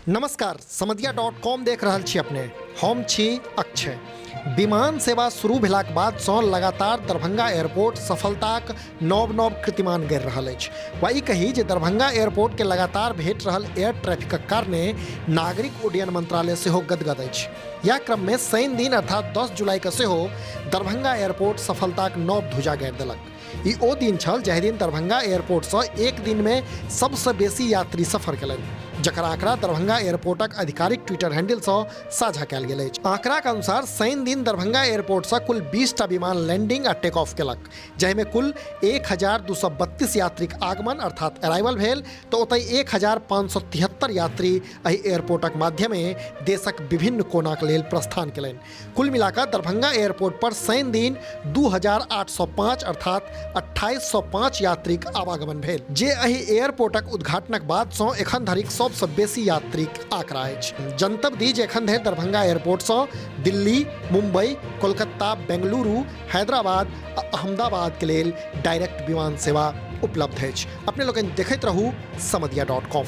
नमस्कार, समदिया dot com देख रहल छी अपने। हम छी अक्षय। विमान सेवा शुरू भेलाक बादसँ लगातार दरभंगा एयरपोर्ट सफलताक नव नव कीर्तिमान गढ़ि रहल अछि, वा ई कही जे दरभंगा एयरपोर्टके लगातार भेट रहल एयर ट्रैफिकक कारणे नागरिक उड्डयन मंत्रालय सेहो गदगद अछि। इएह क्रममे शनि दिन अर्थात 10 जुलाईके सेहो दरभंगा एयरपोर्ट सफलताक नव ध्वजा गाड़ि देलक। ई ओ दिन छल जाहि दिन दरभंगा एयरपोर्टसँ एक दिनमे सबसँ बेसी यात्री सफर केलनि, जकर आंकड़ा दरभंगा एयरपोर्टक आधिकारिक ट्विटर हैंडलसँ साझा कयल गेल अछि। आंकड़ाक अनुसार शनि दिन दरभंगा एयरपोर्टसँ कुल 20टा विमान लैंडिंग आ टेक ऑफ केलक, जाहिमे कुल 1232 यात्रीक आगमन अर्थात अराइवल भेल, तऽ ओतहि 1573 यात्री एहि एयरपोर्टक माध्यमे देशक विभिन्न कोनाक लेल प्रस्थान केलनि। कुल मिलाकर दरभंगा एयरपोर्ट पर शनि दिन 2805 अर्थात 2805 यात्रीक आवागमन भेल, जे एहि एयरपोर्टक उद्घाटनक बाद सँ एखन धरिक सबसँ बेसी यात्रीक आंकड़ा अछि। जनतब दी जे एखन धरि दरभंगा एयरपोर्ट सँ दिल्ली, मुंबई, कोलकाता, बेंगलुरु, हैदराबाद आ अहमदाबाद के लेल डायरेक्ट विमान सेवा उपलब्ध अछि। अपने लोकनि देखैत रहू समदिया डॉट कॉम।